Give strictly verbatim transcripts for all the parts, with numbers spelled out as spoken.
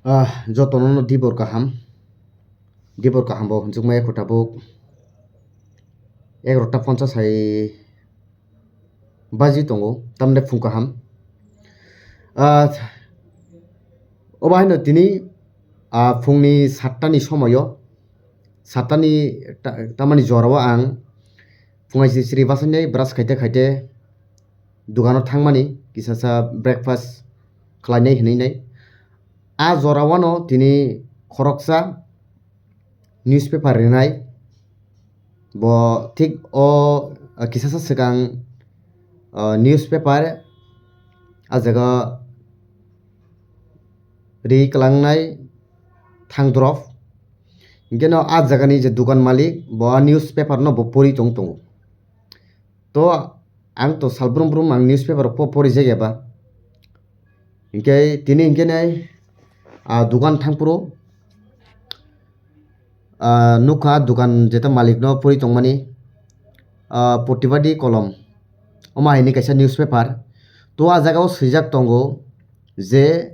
Ah, jotono no dibor kaham. Dibor kaham bo hwnjukmaya kho tabuk. Egarota ponchas hai baji tongo, tamni phung kaham. Ah, obo haino tini, ah, phungni satta ni somoyo, satta ni ta-, tamani jorao ang phungai sri sri basainai brush khaite khaite dukano thangmani, kisasa breakfast khlainai hinwi nai. A jorao no tini khoroksa newspaper rinai. Bo thik o, ah, kisasa swkang, ah, newspaper a jaga ri kwlangnai thang drop. Hinkhe no a jagani je dukan malik bo a newspaper no bo pori tong tongo. To ang to sal brum brum ang newspaper po pori jagya ba. Hinkhe tini hinkhe nai, ah, dukan thangphuru, ah, nukha dukan jeta malik no pori tongmani, ah, Protibadi Kolom. Omo haini kaisa newspaper. To a jagao swijak tongo je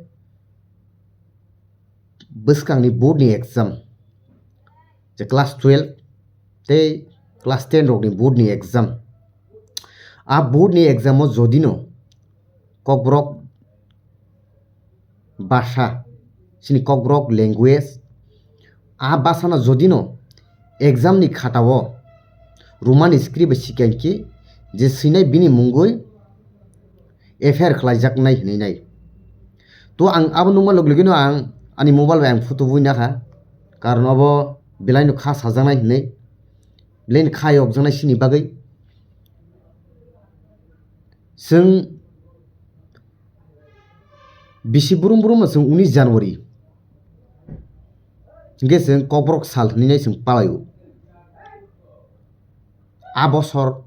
bwskangni board ni exam, je class twelve tei class ten rokni board ni exam. A board ni exam o jodino Kokborok basa, chini Kokborok language, a basano jodino exam ni khatao Roman script bai sikya hinkhe je swinai bini mungwi F I R khlaijaknai hinwi nai. To ang abo nukma log logino ang ani mobile bai ang photo bui nakha, karon obo belaino kha sajaknai hinwi, belaino kha yokjaknai sini bagwi. Chwng bisi brum brumno chwng unis January hinkhe chwng Kokborok sal hinwi nai chwng palaio. A bosor,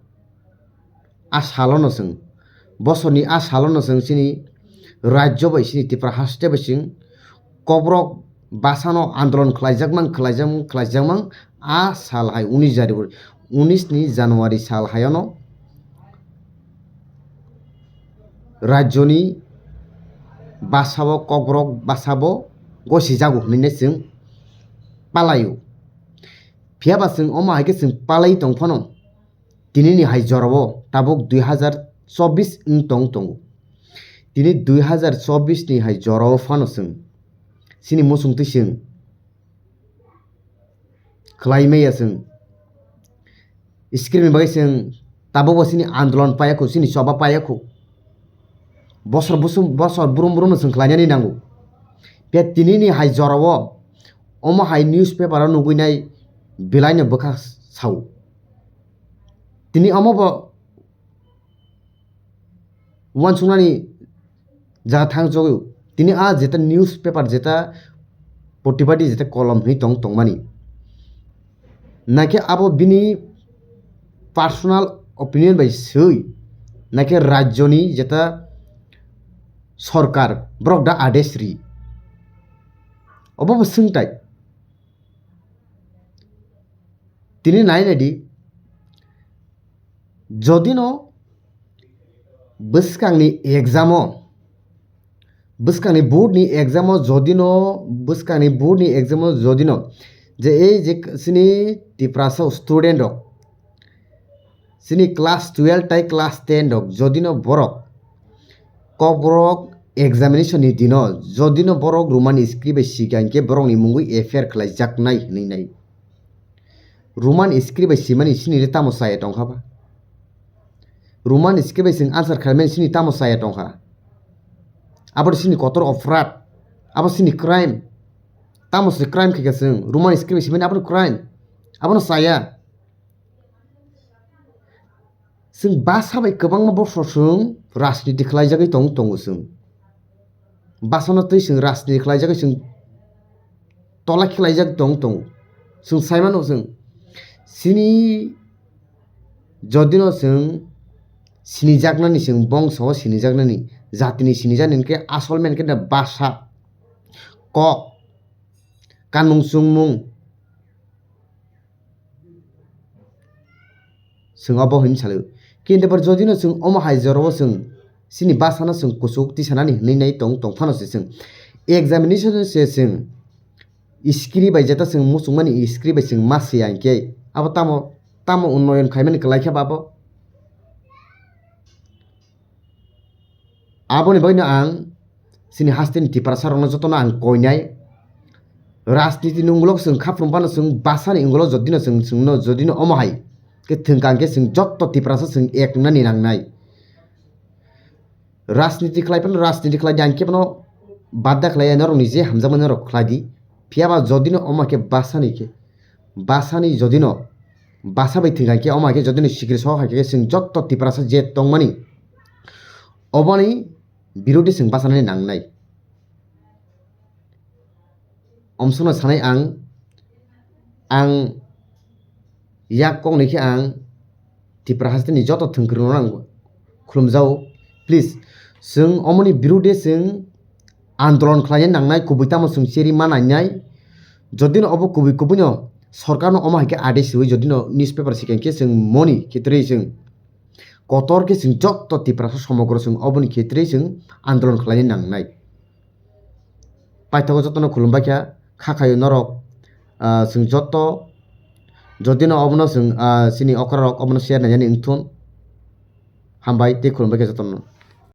a salono chwng, bosorni a salono chwng chini rajyo bai, chini Tripura haste bai chwng Kokborok basano andolon khlaijakmang, khlaijakmang, khlaijakmang, a sal hai unis January, unis ni January sal haiono rajyoni basabo, Kokborok basabo gosijago hinwi chwng palaio. Phiya ba chwng omo hai khe chwng palai tong phano, tinini hai jorao tabuk dui hazar chobbish wng tong tongo. Tini dui hazar chobbish ni hai jorao phano chwng chini muchungtwi chwng khlai maya chwng. Script ni bagwi chwng tabukbo chini andolon paiya kho, chini choba paiya kho. Bosor busum, bosor brum brumno chwng khlainani nango. Phiya tinini hai jorao omo hai newspaper o nugwi nai belaino bwkha sao. Tini omo bo uansuknani jaga thang jogwi. Tini a jeta newspaper, jeta Protibadi, jeta Kolom hinwi tong tongmani, naikhe abo bini personal opinion bai swi, naikhe rajyoni jeta sorkar borok da adesh ri, obo bo swngtai. Tini nai naidi, jodino bwskangni exam o, bwskangni board ni exam o jodino, bwskangni board ni exam o jodino, je ei je chini Tiprasa student rok, chini class twelve tai class ten rok, jodino borok Kokborok examination ni dino, jodino borok Roman script bai sikha hinkhe borokni mungwi F I R khlaijaknai hinwi nai. Roman script bai simani sini le tamo chaya tongkha ba? Roman script bai chwng answer khlaimani sini tamo chaya tongkha? Abo sini kotor oprad, abo sini crime. Tamo se crime khaikha chwng, Roman script bai simani abono crime, abono chaya. Chwng basa bai kwbangma bosor chwng rajniti khlaijagwi tong tongo chwng. Basano twi chwng rajniti khlaijagwi chwng tola khlaijak tong tongo. Chwng saimano chwng chini jodino chwng sinijaknani, chwng bongso o sinijaknani, jatini sinijaknani hwnkhe asol main khe basa, kok, kanmung chungmung, chwng obo hinwi salaio. Kintu bo jodino chwng omo hai jorao chwng chini basano chwng kuchuk tisanani hinwi nai tong, tong phano se chwng Examination se chwng screen bai jeta chwng muchungmani screen bai chwng ma siya hinkhe abo tamo tamo unnoyon khaimani kwlai khe ba abo? Aboni bagwino ang chini hasteni Tiprasa rokno jotono ang koinai. Rajniti ni ungulok chwng khaphrum phano chwng basani ungulo jodino chwng chwngno jodino omo hai khe thwngkha hinkhe chwng jotto Tiprasa chwng ek wngnani nangnai. Rajniti khlai phano rajniti khlai di ang khe phano badda khlai ya norokni je hamjakmani norok khlai di. Phiyaba jodino omo hai khe basani khe basani jodino basa bai thwngkha hinkhe omo hai khe jodino sikiri sok hai khe chwng jotto Tiprasa je tongmani oboni birodi chwng bachanani nangnai. Omsokno sanai ang, ang yak koknwi khe ang Tipra hasteni joto thwngkwrwngno ang khulumjao. Please, chwng omoni birode chwng andolon khlaina nangnai, kubui tamo chwng cheri ma nainai. Jodino obo kubui kubuino sorkarno omo hai khe adesh rwui jodino newspaper sikha khe chwng moni khe twrwi chwng kotor khe chwng joto Tiprasa somogro chwng oboni khe twrwi chwng andolon khlaina nangnai. Paithago jotono khulumbai kha, kha khaio norok, ah, chwng joto, jodino obono chwng, ah, chini okra rok obono share nainani wngthun. Hambai tei khulumbai kha jotono.